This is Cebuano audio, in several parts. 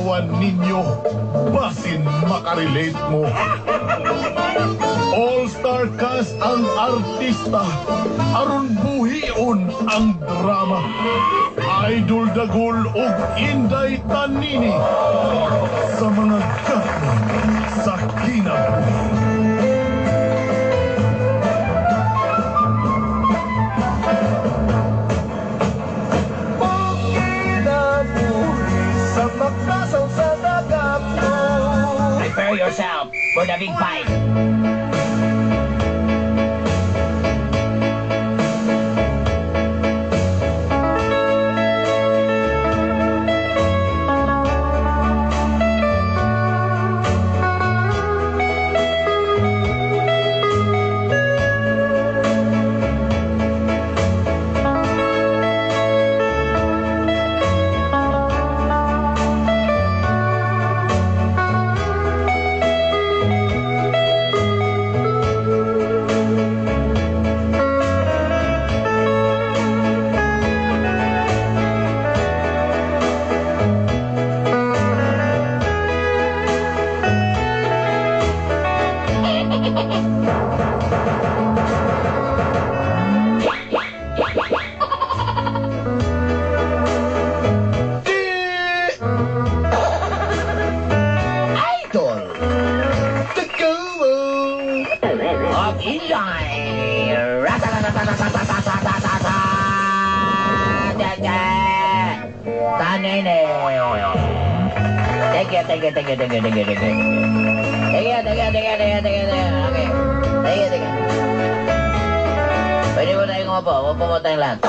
Paminawan ninyo, basin makarelate mo. All-star cast ang artista, aron buhion ang drama. Idol Dagul ug Inday Tanini sa mga gapnod sa kinabuhi. Kinabuhi sa makasaw sa nagapno. Prepare yourself for the big fight. Idol The Guru Of Inday. Ratatatatatatatata. Tanene. Thank you, thank you, thank you, thank you, thank you, thank you. Thank you, thank you, thank you, thank you, thank you, thank you. Okay. Thank you, thank you. Pwede mo tayong umupo. Umupo mo tayong lahat.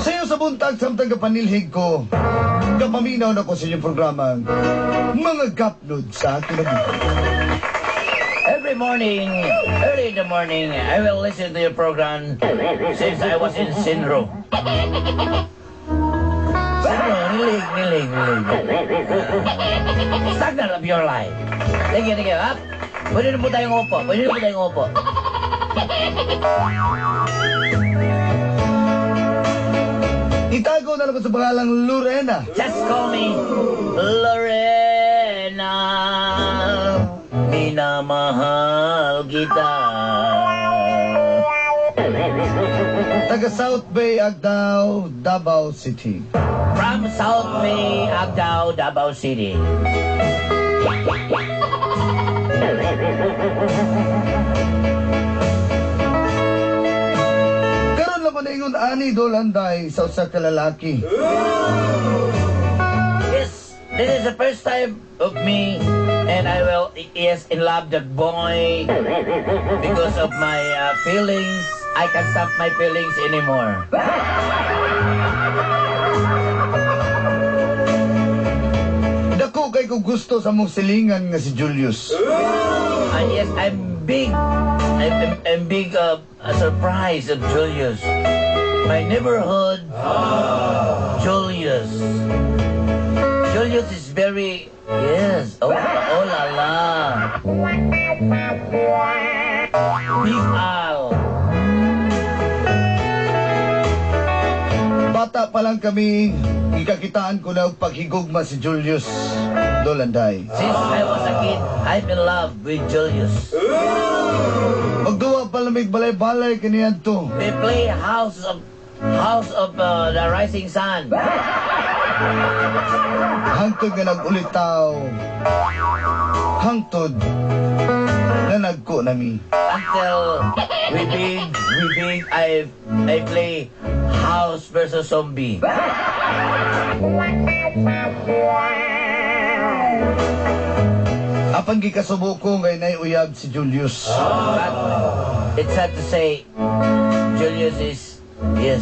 Sayo sa buntag samtang kapanilhig ko, kapaminaw na ko sa inyong programa, Mga Gapnod sa Kinabuhi. Every morning, early in the morning, I will listen to your program since I was in Sinro. Sinro, nilig, nilig, nilig. Stagnant of your life. Thank you, thank you. Up. Pwede na po tayong upo. Pwede na po tayong upo. Itago na lang ko sa pangalang Lorena. Just call me Lorena. Minamahal kita. Taga South Bay, Agdao, Davao City. From South Bay, Agdao, Davao City. Karon lang ko naingon ani Dolanday sa usa ka lalaki. Yes, this is the first time of me, and I will, yes, in love the boy because of my feelings. I can't stop my feelings anymore. Dako kay ko gusto sa mong silingan nga si Julius. And yes, I'm big. I'm big a surprise of Julius. My neighborhood, Julius. Julius is very, yes. Oh, oh la la. Big Al. Bata pa lang kami, ikakitaan ko na og paghigugma si Julius Dolanday. Since I was a kid, I'm in love with Julius. Magduwa pa lamig balay-balay kaniadto. They play House of the Rising Sun. Hangtod nga nag-ulitaw. Hangtod nga nagko nami. Until we big, I play House versus Zombie. Apan gikasubo ko ngay uyab si Julius. But it's sad to say, Julius is, yes,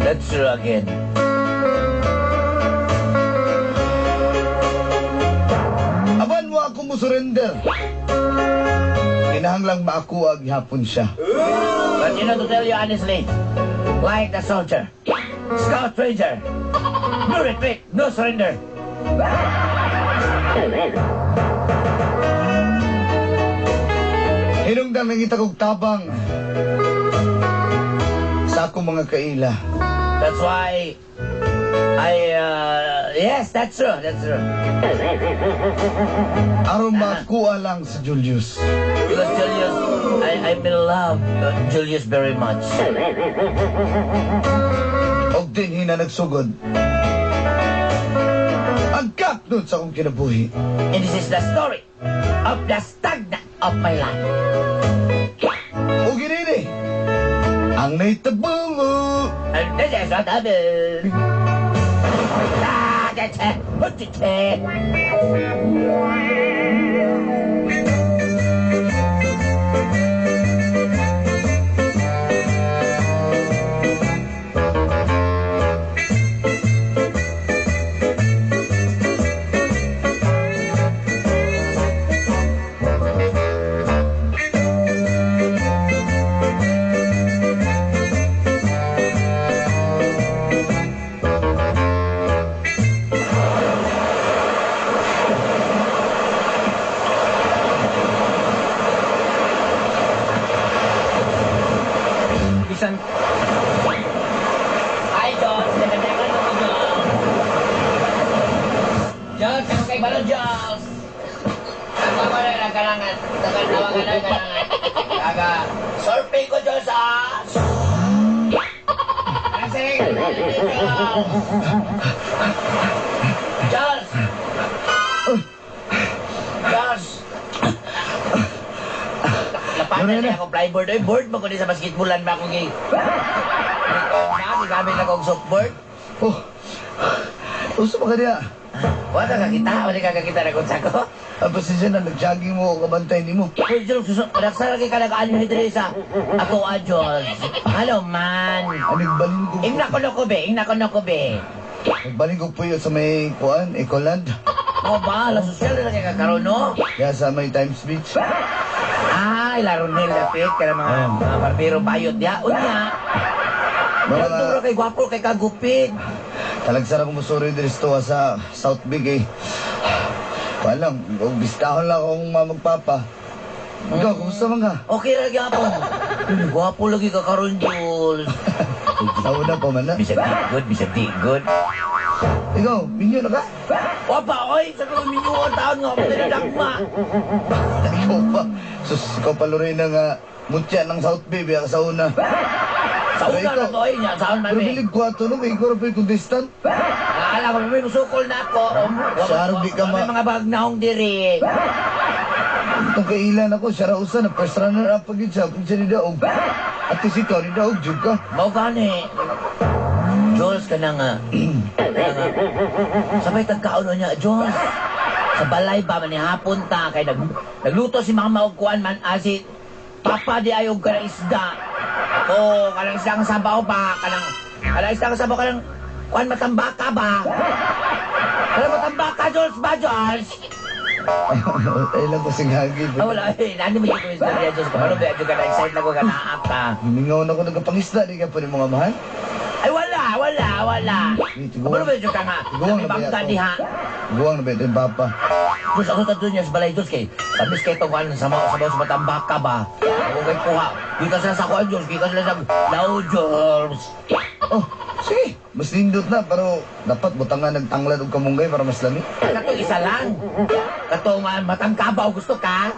that's true again. Apan wa ako mo surrender. Kinahanglang maakuha gihapon siya. But you know, to tell you honestly, like the soldier, scout ranger, no retreat, no surrender. Hinungdan nangita kog tabang sa akong mga kaila. That's why I, yes, that's true, that's true. Aron makuha lang si Julius. Because Julius, I'm in love Julius very much. Og dinhi na nagsugod ang gapnod sa akong kinabuhi. And this is the story of the stagnant of my life. Og inini, ang nahitabo. And this is what happened. Ah, that's it. What's it? Bisan Hi, John. Nagadagan mo ko, John. John, kamu kay balon, John. Ako ako na lang kalangan. Tagal tawagan na kalangan. Aga, surfing ko, John, sa... Kasi, John. John. Lapanan niya akong plyboard. Oy, board mo ko ni sa basketballan ba akong gi... Gamit na kong softboard. Oh, uso ba ka niya? Wala ka kakita, wala ka kakita na kung sako. Ang pasensya na, nag-jogging mo o kabantay ni mo. Uy, Jules, nagsara kay ka nag-ano ni sa ako, ah, Jules. Hello, man. Ang nagbalin ko. Ingna ko no ko, be. Ingna ko no ko, be. Nagbalin ko po yun sa may kuan, Ecoland. O ba, la sosyal na kay kakaroon, no? Kaya sa may Times Beach. Ay, laro nil lapit ka mga barbero bayot ya. Unya. Mga Nagturo kay gwapo kay kagupit. Talagsara ko musuri diri sa South Big eh. Walang, og bistahon lang akong mamagpapa. Ikaw, kumusta man ka? Okay ra gyapon. Gwapo lagi ka karon, Jules. Sa una pa man na. Bisag di good, bisag di good. Ikaw, minyo na ka? Wa pa, oy, sa kong minyo ang taon nga, ako dinadagma. Ikaw pa. Sus, ikaw pa Lorena nga mutya ng South Bay, biya ka sa una. Sa una na to, oy, nya, sa una Pero man. bilig ko ato no, kay ikaw ra pa yung contestant. Alam mo, may musukol na ako. Sa araw, di ka May mga bagnaong diri. Itong kailan ako, siya ra usa na first runner up pag yun siya, kung siya ni Daog. At si ikaw, ni Daog, jud ka. Mao gani. Jules ka na nga. Sabay tagkaon niya, Jules. Sa balay ba, manihapon ta. Kay nagluto si mama og kuan man, si papa di ayog ka ng isda. O, kanang isda ang sabaw pa, kanang isda ang sabaw, kanang kuan matambaka ba? Kanang matambaka, Jules ba, Jules? Ay lang ko singhagi. Ah, wala, eh, nani mo yung istorya, Jules. Kapalo ba, Jules, ka na-excite na ko, ka naap ka. Mingaw na ko nagkapangisda, di ka pa ni mga mahal. Ay, wala, wala, wala. Kapalo ba, Jules, ka nga? Tiguang na ba Bangka ako? diha. Guwang na ba ito yung papa? Jules, ako tatlo niya sa balay, Jules, kay tamis kay itong kuan, sa mga sa matambaka ba? Ako kay kuha. Di ka sila sa kuan, Jules, di ka sila sa lao, Jules. Oh, sige. Mas nindot na, pero dapat butangan nagtanglad og kamunggay para mas lami. Katong isa lang. Katong matangkabaw, gusto ka?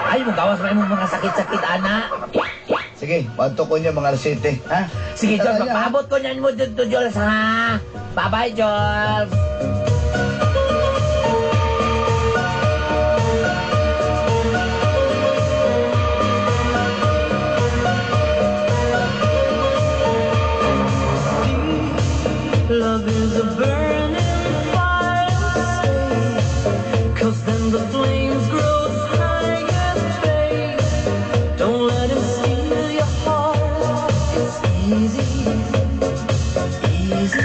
Ay, mo gawas mo imong mga sakit-sakit, ana. Sige, padto ko niya mga alas 7, ha? Sige, Jules, Tara niya, ha? magpaabot ko niyan mo dito, Jules, ha? Bye-bye, Jules. Love is a burning fire, stay, 'cause then the flames grow higher, babe. Don't let him steal your heart. It's easy, easy.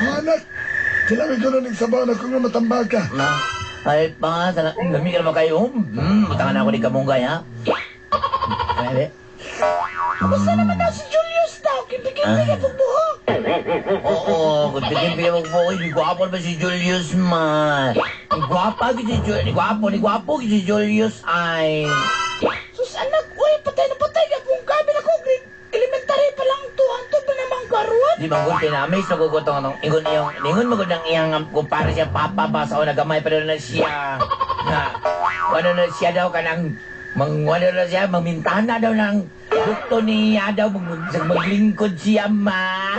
Anak, kailangan ko na ng sabaw na kung matambaka. Ma, Ay pa, sana, lami ka naman kayo. Butangan na ako ni Kamunggay, ha? Ay, Kumusta naman daw si Julius daw? Kimpi-kimpi ka bubuhok. Oo, kung bigyan-bigyan mo po, ni gwapo naman si Julius man. Ni gwapa si Julius, ni gwapo, ni gwapo si Julius ay. Sus anak, uy, patay na patay. Yapong gabi na ko, grade elementary pa lang to. Anto pa namang karuan. Di ba gud pinamis nagugutong atong ingon iyong ningon magud ang iyang kumpare siya papa ba sa una gamay pero na siya na ano na siya daw kanang mang ano na siya mamintana daw ng gusto niya daw maglingkod siya ma.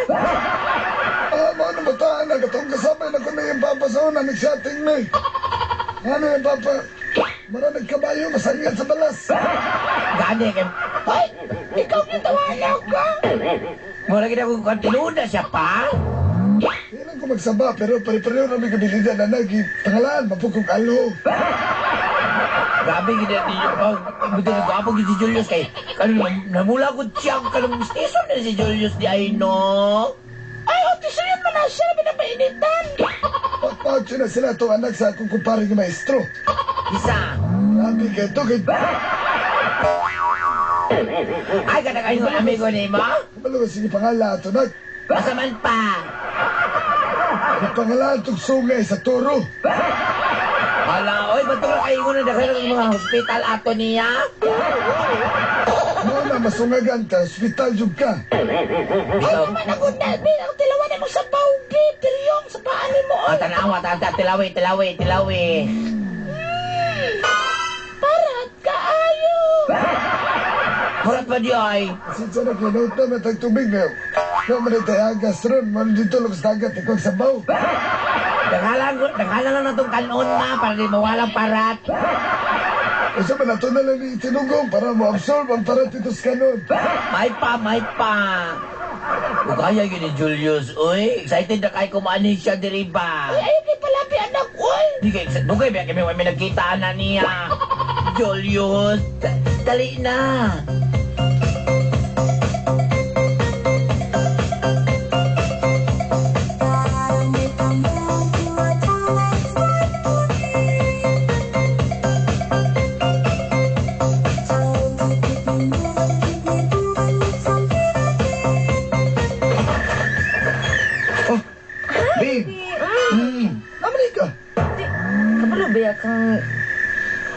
Ah, mga nabataan na katong kasabay na ko na yung papa sa una, nag-chatting me. Ano yung papa? Maraming kabayo, masangyan sa balas. Gani kay Ay, ikaw yung tawanan ka. mura gid ako kung tinuod na siya pa. Kailan ko magsaba, pero pare-pareho na may kabilidad na nag-pangalan, mapukong alo. Grabe gid ni buti na gwapo gid si Julius kay kanang namula gud siya kanang mistiso na si Julius di ay no. Ay, otis yun man na siya, pinapainitan. Patpatyo na sila itong anak sa akong kumpare ng maestro. Isa. Grabe kay ito, kay... Ay kada kayo amigo nimo. Kabalo sige pangalan ato nag. Asa man pa? Ang pangalan itong sungay sa turo. Hala, oy, ba't ka kayo na daghan ng mga hospital ato niya? Mo na masungagan ka, hospital jud ka. Ikaw, Ay, naman ako na, ang tilawan mo sa bawgi, tiryong, sa paan mo. oh, tanawa, tanawa, tilawi, tilawi, tilawi. Parat kaayo. Murat ba di ay? Pasensya na kay na matag tubig na. No man ito agas ron, man dito lang sa dagat, ikaw sabaw. Daghalan lang na itong kanon ma, para di mawalang parat. Usa man ato na lang ni tinugong para mo absorb ang parat dito sa kanon. May pa, may pa. Ugaya yun ni Julius, uy. Excited na kayo kumanin siya diri ba? Ay, ayaw kay palabi, anak, uy. Di kayo, dugay ba kami may nagkitaan na niya? Julius, dali na. Oh, babe. Naman ka. Di, kabalo ba kang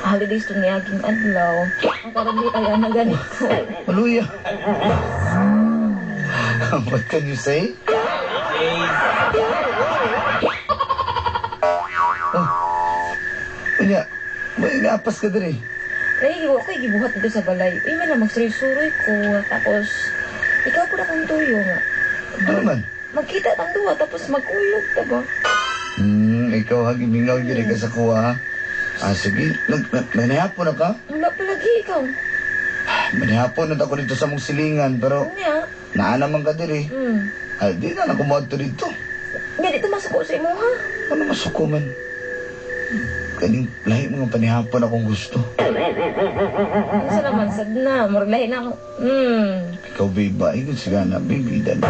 holidays to niaging adlaw? Ang karon di ay ana ganito. Maluya. What can you say? Oh. Unya, may ngapas ka diri. Ay, wa ko'y gibuhat dito sa balay. Uy, man lang magsuroy-suroy ko. Tapos, ikaw po na kong tuyo nga. Ano man? Magkita tang duha, tapos magkuyog, diba? Ikaw ha, gimingaw diri ka sa kuha ha. Ah, sige. Manihapon na ka? Wala pa lagi ikaw. Manihapon na ako dito sa mong silingan, pero Nya. naa naman ka diri. Ay, di na ako moadto dito. Nya, dito masuko sa imo ha. Ano masuko man? Kaning lahi mga panihapon akong gusto. Unsa naman sad na, murag lahi na ako. Ikaw, babe, ba? Ikaw, sige na, baby, dan.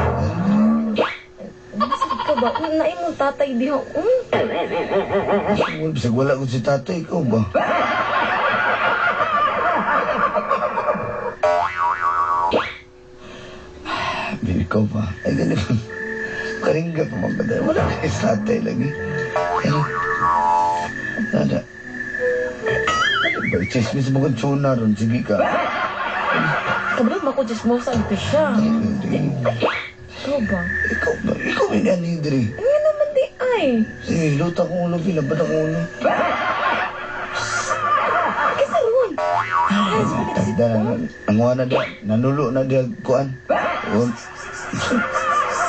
Nasad ka ba? Na imong tatay diha. Bisag wala ko si tatay, ikaw ba? Baby, ikaw ba? Ay, ganun. Karingga pa maganda. Wala na si tatay lagi. Ay, nada. Ano ba? Chismis mo kung tsuna ron. Sige ka. Kabalo ba ako chismosa ito siya? Ikaw ba? Ikaw ba? Ikaw ba yan, Hidri? Ano naman di ay? Sige, luta kong ulo. Pinabad akong ulo. Kisa ron. Tagda na. Nanguha na diya. Nanulo na diya. Kuan.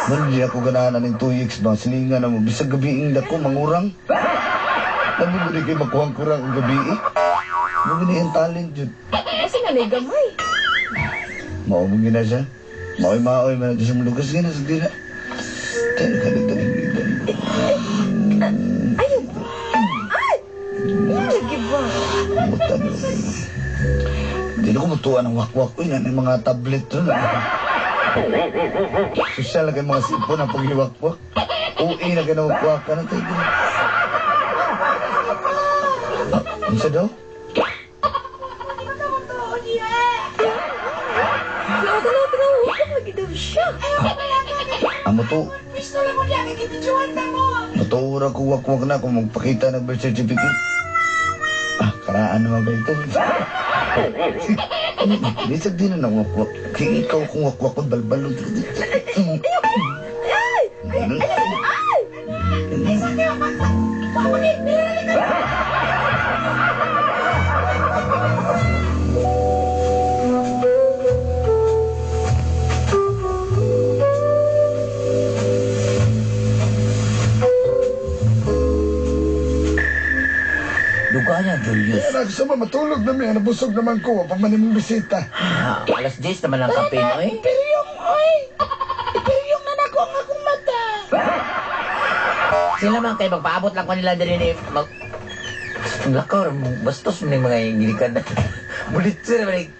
Ano di ako ganahan ng 2 weeks ba? Silingan na mo. Bisag gabi dako, mangurang. Nabi mo di kayo makuhang-kurang ang gabi eh. Mo gini ang talent yun. Kasi nga na gamay. Mao mo gina siya. Maoy maoy man ito siya malugas gina sa dila. Tayo ka dito Ayaw. Ay! Lagi ba? Mutan. Hindi na ko mutuan ng wakwak. Uy, na mga tablet ron. Sosyal na kayo mga sipon ang paghiwakwak. Uwi na kayo ng wakwak ka na tayo. Unsa daw? Tanaw, lagi daw siya. Amo to. Matuura ko wakwak na kung magpakita ng birth certificate. Ah, karaan naman ba ito? Bisag din na wakwak. Kaya ikaw kung wakwak ko, balbalong. Ay! Ay! Ay! Dugaya, Julius. Kaya na gusto mo, matulog na mi. Nabusog naman ko. Wa pa man imong bisita. Ah, alas 10 naman ang kape, no, eh. Iperyong, oy! Iperyong na nako ang akong mata. Sila man kay magpaabot lang ko nila diri ni mag Lakaw, bastos man yung mga gilikan na. Bulitser man yung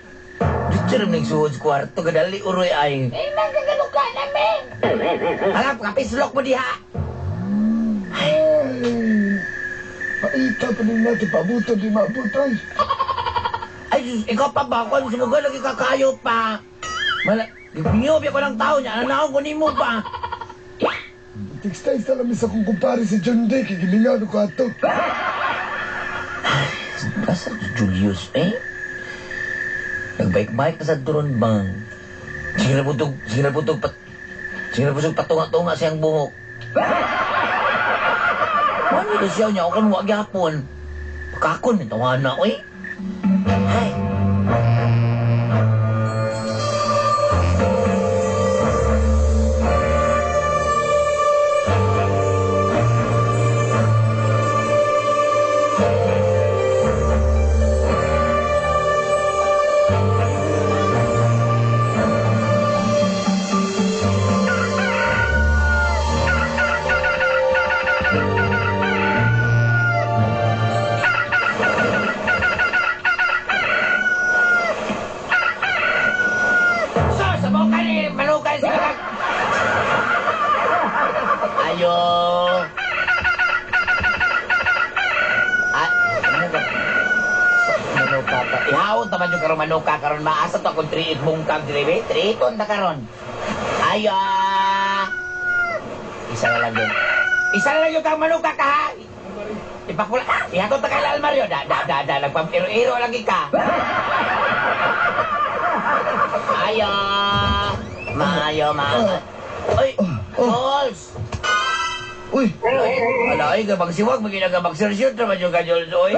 Bulitser man yung suhod sa kwarto, kadali uroy ay. Eh, nagkaganuka na, men. Alam, kapislok mo diha. Ay, paita pa din natin. Pabuto, di maabot ay. Ay, sus, ikaw pa ba? Kung sumugal, lagi kakayo pa. Mala, gipinyobi ako ng tao niya. Ano ko nimo pa? Text-text na lang sa kong kumpare si John Day. Kigilingaw ko ato. Asa si Julius, eh? Nagbike-bike na sa turon bang? Sige na butog, sige na butog, pat, sige na butog, patunga-tunga siyang buhok. Ano na siya niya, ako wag yapon. Pagkakon, tawa na, oy. Ay. So, sabaw ka ni Manukan sa kag... Ayo. Ah, ano ka? Manuka pa. Ihawon ta man yung karon manuka karon maasa to akong 3 bungkag diri be. 3 ta karon. Ayo. Isa na lang yun. Isa na lang yung kang manuka ka ha. Ipakula. Ihatod ta kay Almario. Da da da da nagpam-iro-iro lagi ka. Ayo. Maayo, maayo. Oy, Jules! Uy! Ala, ay, gabang siwag, maginagabang sirsir, naman yung ka, Jules, oy.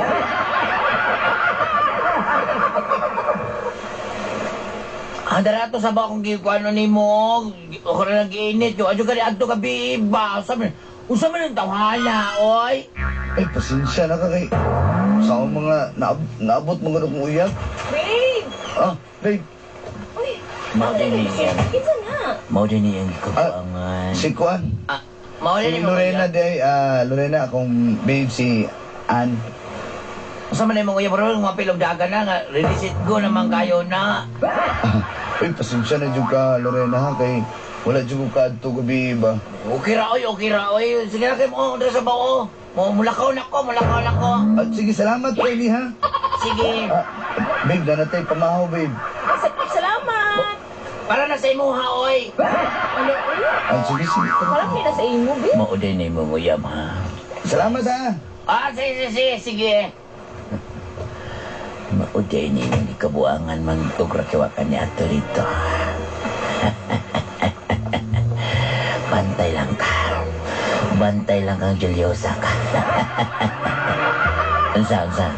Andara to sa ba akong gikuano ni mo, ako na lang giinit, yo, adyo ka ni adto ka biba, usa man ang tawhana, oy. Ay, pasensya na ka kay... Sa akong mga naabot mga kong uyab. Babe! Ah, babe. Uy! Mao din ni Kinsa na? Mao din ni ang gikabuangan. Si Kuan. Ah, mao Si din ni Lorena day, Lorena, akong babe si Ann. Usa man imong uyab ron, mga pilog dagan na nga, release it go naman kayo na. Uy, pasensya na jud ka, Lorena, ha, kay wala jud ko kaadto gabi ba. Okay ra oy, okay ra oy. Sige na kayo mo sa bao. Mo mulakaw na ko, mulakaw na ko. At sige, salamat Penny, ha. Sige. Ah, babe, nanatay pamahaw, babe. Salamat! Para na sa imuha oy. Ano, uy? Ah, sige, sige. Parang na sa imo, babe. Mao din ni mo uyab ha. Salamat, ha. Ah, sige, sige, sige. Mao din ni mong gikabuangan man tugra kiwakan ni ato rito. Bantay lang ka. Bantay lang kang Juliosa ka. Unsa, unsa?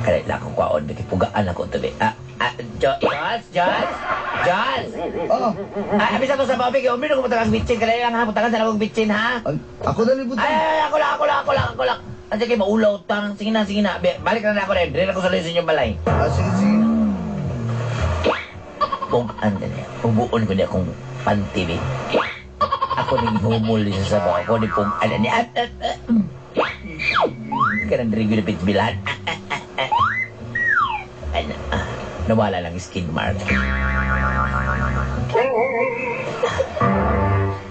Kaya lang akong kwaon, pugaan ako ito. Ah, ah, Jos, Jos, Jos! Oh, Ah, bisa to sa babi, kaya uminom ko mutagang bitsin. Kaya lang ha, mutagan sa akong bitsin ha. Ako dali butang. Ay, ay, ako lang, ako lang, ako lang, ako lang. Ah, sige, maulaw tang. Sige na, sige na. Balik na na ako rin. Dili ako sa sa inyong balay. Ah, sige, sige. Pugaan ka niya. Ubuon ko niya akong panty, be. Ako ning humul sa sabaw. Ako ni pugaan niya. Ah, ah, ah. Kanang diri gyud pitbilan. Ah, ah, ah, ah. Ano, ah, nawala lang skin mark.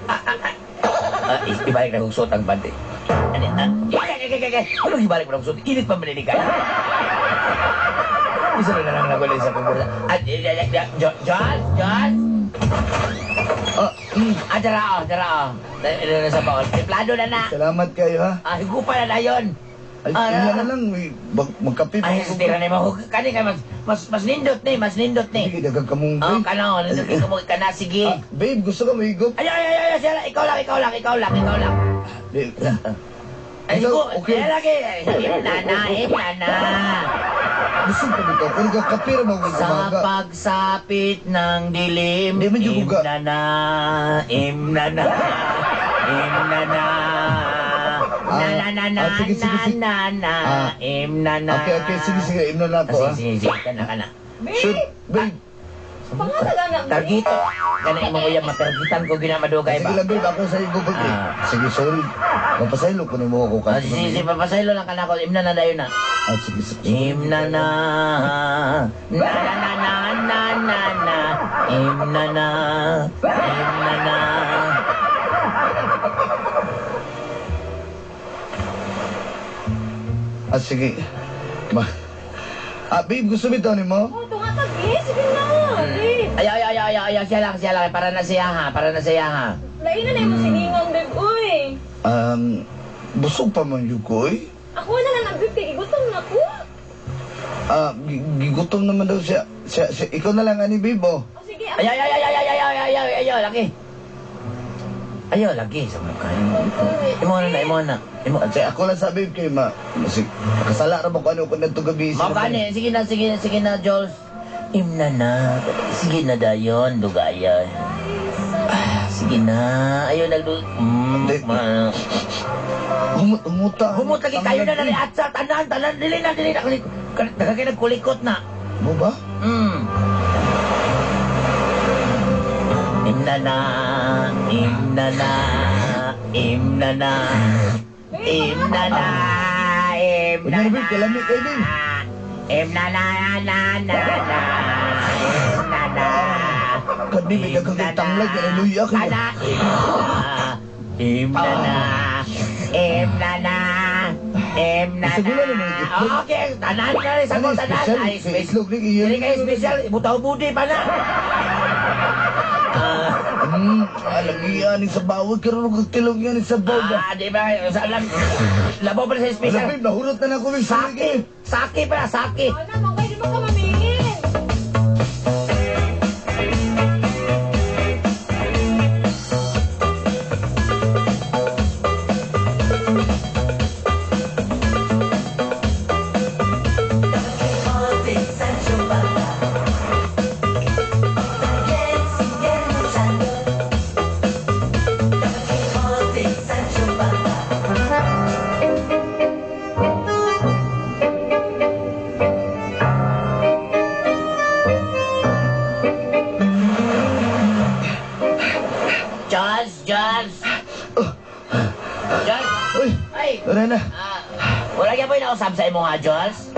Ah, ah, ah. Ah, Ibalik na kong suot ang bandi. Ano, ano ibalik mo na kong suot? Init pa man ka. Isa na lang nagulay sa kong. John? John? Dara, dara. Dara sa baon. Templado na na. Salamat kayo, ha? Higupa na na yun. Ay, tingnan na lang. Magkape pa. Ay, tira na mo. Kani kay mas nindot ni, mas nindot ni. Sige, dagang kamong, babe. Oh, kana, nindot ni kamong kana, sige. Babe, gusto ka mahigop? Ay, ay, ay, ay, ay, ikaw lang, ikaw lang, ikaw lang, ikaw lang. Ay, okay. Ay, lagi. Nana, nana. Gusto pa dito. Kung kakape ra mo umaga. Sa pagsapit ng dilim, imnana, imnana, imnana. Na na na na na na imnana. Okay, okay, sige, sige, imnana ko. Sige, sige, kana, kana. Shoot, babe. Pangalan na. Targito. Kana imong uyab matargitan ko ginamadugay ba. Sige lang babe, ako sa igo pag. Sige, sorry. Mapasaylo ko nimo ako ka. Sige, sige, papasaylo lang kana ko. Imna na dayon na. Sige, sige. Imna na. Na na na na na na. Imna na. Imna na. Sige. Babe, gusto mo ito nimo? Oh, tunga ka, babe. Sige na, babe. Ay, ay, ay, ay, ay, siya lang, siya lang. Para na siya, ha? Para na siya, ha? Lain na na yung siningan, babe, uy. Busog pa man yun ko, eh. Ako na lang ang babe, kay gigutom na ko. Gigutom naman daw siya. Siya. Ikaw na lang, ani, babe, oh. Oh, sige. Ay, ay, ay, ay, ay, ay, ay, ay, ay, ay, lagi. Ayaw, lagi sa mukha. Imo na, imo na. Imo. At ako lang sabi kay ma, kasala ra ba ko ano kung nagto gabi. Mao ni, sige na, sige na, sige na, Jules. Imna na. Sige na dayon, dugaya. Sige na. Ayaw nagdu. Humuta. Humut lagi kayo na nari atsa tanan, tanan dili na, dili na. Daghan nagkulikot na. Mo ba? Imna na, imna na, imna na, imna na, imna na, imna na, na, na, na, imna na. Kadi may daghang tanglag, hallelujah kayo. Imna na, imna na, imna na. Okay, tanan na rin, sagot tanan. Ay, special. Dili kayo special, butaw budi pa na. Alam yan, sa bawag, karoon kong tilog yan sa bawag. Di ba? Labaw pa sa special. Alam, babe, nahurot na na ako. Saki! Saki pa, saki! Ano, mga di ba ka mamingin? Wala na. Wala ka po inausap sa imong ha, Jules?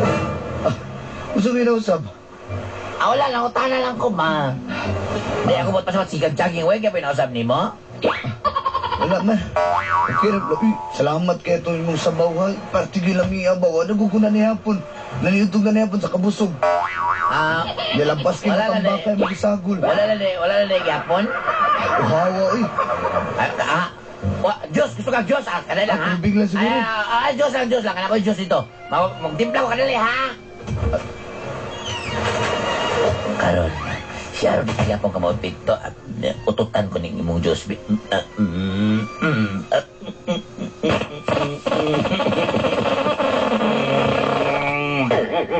Gusto ko inausap? Wala lang. Utana lang ko, ma. Hindi ako ba't pasawat sigag jogging. Wala ka po inausap ni mo? Wala man. Okay, salamat kayo ito yung sabaw, ha. Partigil lang iya ba? Naguguna ni hapon. Naniyutog na ni hapon sa kabusog. Nilabas kayo matambakay magisagol. Wala na, wala na gyapon? Uhawa, eh. Diyos, gusto ka Diyos, kanila lang, ha? Tubig lang siguro. Diyos lang, Diyos lang. Kanila ko yung Diyos dito. Magtimpla ko kanila, ha? Karon, siya ron kaya pong kamaupit to. Ututan ko ning imong Diyos.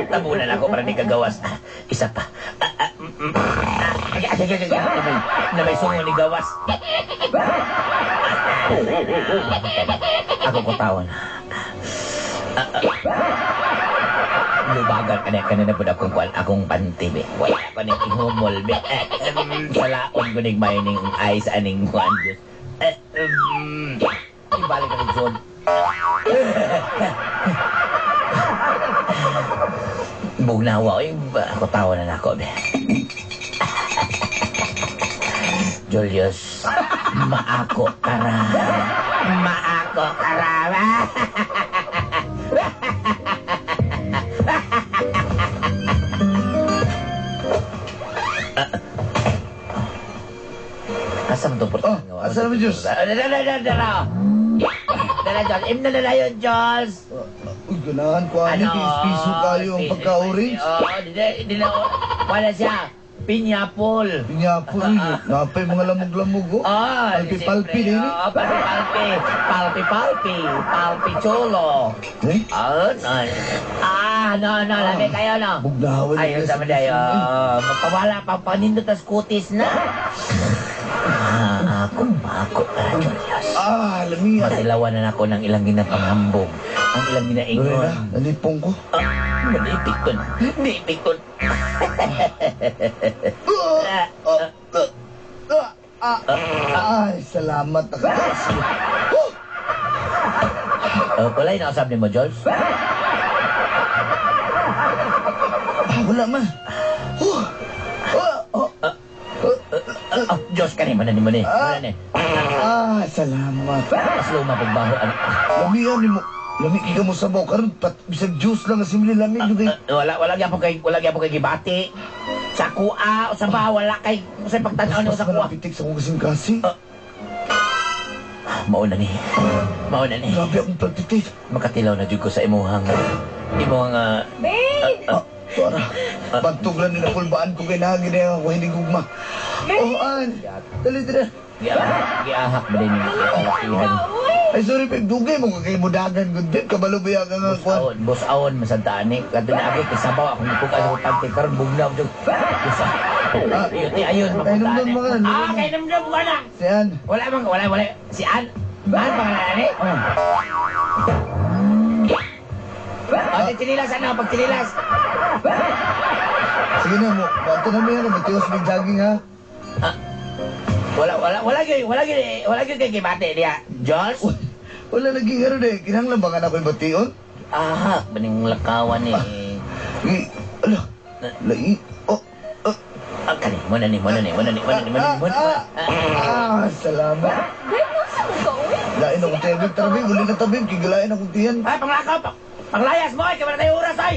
Tabunan ako para di kagawas. Isa pa. Na may sungo ni gawas. Ako ko tawon. Lubagan ka na po akong kuwan, akong panty, be. Wala ko ning ihumol, be. Salaon ko ning may ning eyes aning kuwan, Diyos. Ibalik ka ng zone. Bugnawa, ako tawa na nako, be. Julius, maako kara. Maako karama. Asa man itong Oh, asa naman, Diyos? Dala, dala, dala. Dala, Diyos. Im na dala yun, Diyos. Uy, ganahan ko ani, piso kayo ang pagka-orange. Oo, di na. Wala siya. Pinyapol. Pinyapol, napay mga lamog-lamog, oh. Ah, Palpi-palpi siyempre, din, eh. Oo, palpi-palpi. Palpi-palpi. Palpi-cholo. Eh? Ah, no. Ah, no, no. Lami kayo, no. Bugnawan Ayun, sama na yun. Magpawala pa, panindot tas kutis na. Ah, ako, ako, Julius. Ah, lamiya. Matilawan na ako ng ilang ginapanghambog. Ang ilang ginaingon. Lorena, nalipong ko. Ah, nalipikton. Nalipikton. Ay, salamat. Nakataas ko. Oh, wala yung nakasabi mo, Jules? Ah, wala man. Oh, Diyos, kanina mo na ni mo ni. Wala ni. Ah, salamat. Mas luma pagbaho. Ano? Lamiya ni mo. Lami ka mo sabaw karon pat bisag juice lang ang simili lami jud kay. Wala wala gyapon kay gibati. Sa kuha o sa ba wala kay sa pagtan-aw ni sa kuha. Pitik sa kong kasing-kasing. Mao na ni. Mao na ni. Grabe akong palpitate. Makatilaw na jud ko sa imuhang imuhang Babe! Tuara. Bantog lang nila kulbaan ko kay nahagi na ako hindi gugma. Oh, an. Dali dali. Giahak ba din yung kalakihan. Ay, sorry, babe. Dugay mo kay mudagan gud babe. Kabalo ba ka nga kwan? Busawon, busawon masantaan ni. Kadto na ako kay sabaw akong gipukan sa pante karon bugnaw jud. Busa. Ayun, ayun Kay numdum mo ka, Ah, kay numdum ko na. Si Ann. Wala man, wala, wala. Si Ann. Ann pangalan ni? Oh, si Chinilas ano, pag chinilas. Sige na mo. Bato na mo yan. Matiwas may jogging ha. Wala, wala, wala gyud, wala gyud, wala gyud kay gibati diya. Jules? Wala lagi ano eh. Kinahanglan ba nga na ako'y bation? Ah, baning lakawan eh. Eh, ala. Lai. Oh. Ah, Ah, kani, mo na ni, mo na ni, mo na ni, mo na ni, mo na ni, mo na ni. ah, salamat. Babe, nasa mo ka, uy? Lain akong tiyan. Babe, tara babe. Uli na tabi. Kigalain akong tiyan. Ay, panglakaw, panglayas mo, ay, kaya wala tayo oras, ay.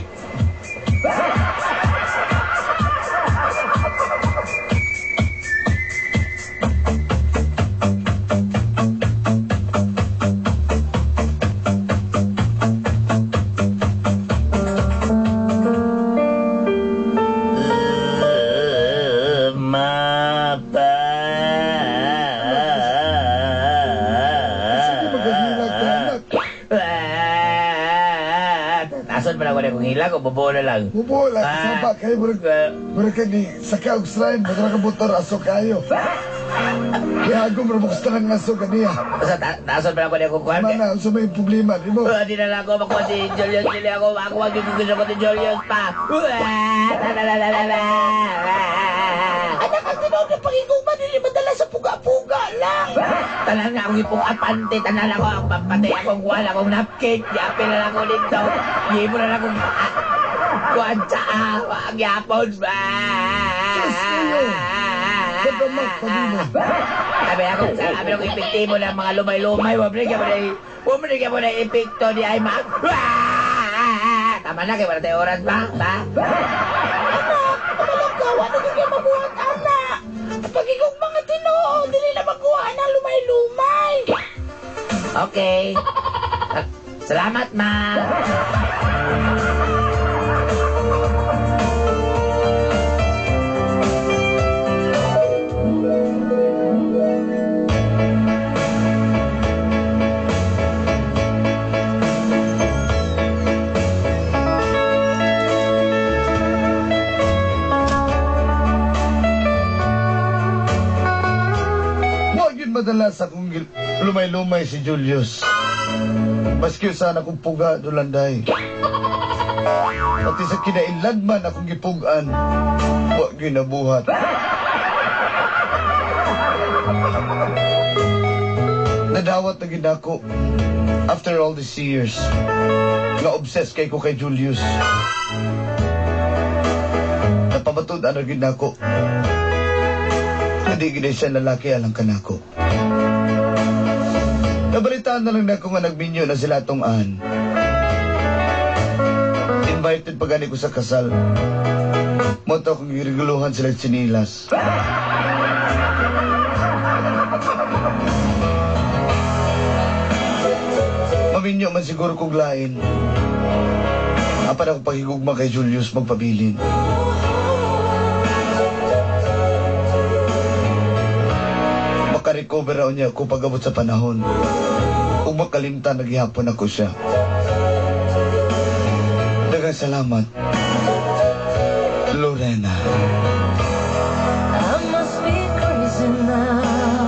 Mapa. Sige, magkahila ka, anak. Tason pa lang ko na kung hila ko, bubuo na lang. Bubo lang, kasama kayo. Murag ka ni saka og shrine, murag ka motor, aso kayo. Kaya ako, murag gusto ng aso kaniya. Basta tason pa lang ko na kung kuhan. Mana, sa may problema, di mo? Di na lang ako makuha si Julius. Dili ako, ako wag yung gusto ko si Julius pa. Anak, ang tinuod ng pagigugma, dili madala sa puga-puga lang. Tanan nga akong ipong-apante, tanan ako ang pampatay akong kuhan, akong napkin, giapil na lang ako dito. Gibo na lang akong kuhan sa ang yapon ba? Diyos kayo. Padamak pa nimo. Sabi ako, sabi ako epektibo ng mga lumay-lumay, wala ka mo na epekto ni ay ma. Tama na, kaya wala tayo oras ba? Ba? Anak, kumalong ka, wala ka kayo mabuhat, anak. Pagigugma nga tinuod, dili na magkuha ng lumay-lumay. Okay. Salamat, ma. Huwag yun madalas akong lumay-lumay si Julius. Maski sana akong puga dulanday. Pati sa kinailad man akong gipugan, huwag yun nabuhat. Nadawat na gid ako after all these years. Na-obsess kay ko kay Julius. Napamatud-an na gid nako. Hindi gid siya lalaki alang kanako. Nabalitaan Nahulaan na lang nako nga nagminyo na sila atong an. Invited pa gani ko sa kasal. Mao to akong giriguluhan sila tsinilas. Maminyo man siguro kog lain. Apan ako paghigugma kay Julius magpabilin. Makarecover raw niya ako pag-abot sa panahon. Ug makalimtan naghihapon ako siya. Daghang salamat, Lorena. I must be crazy now.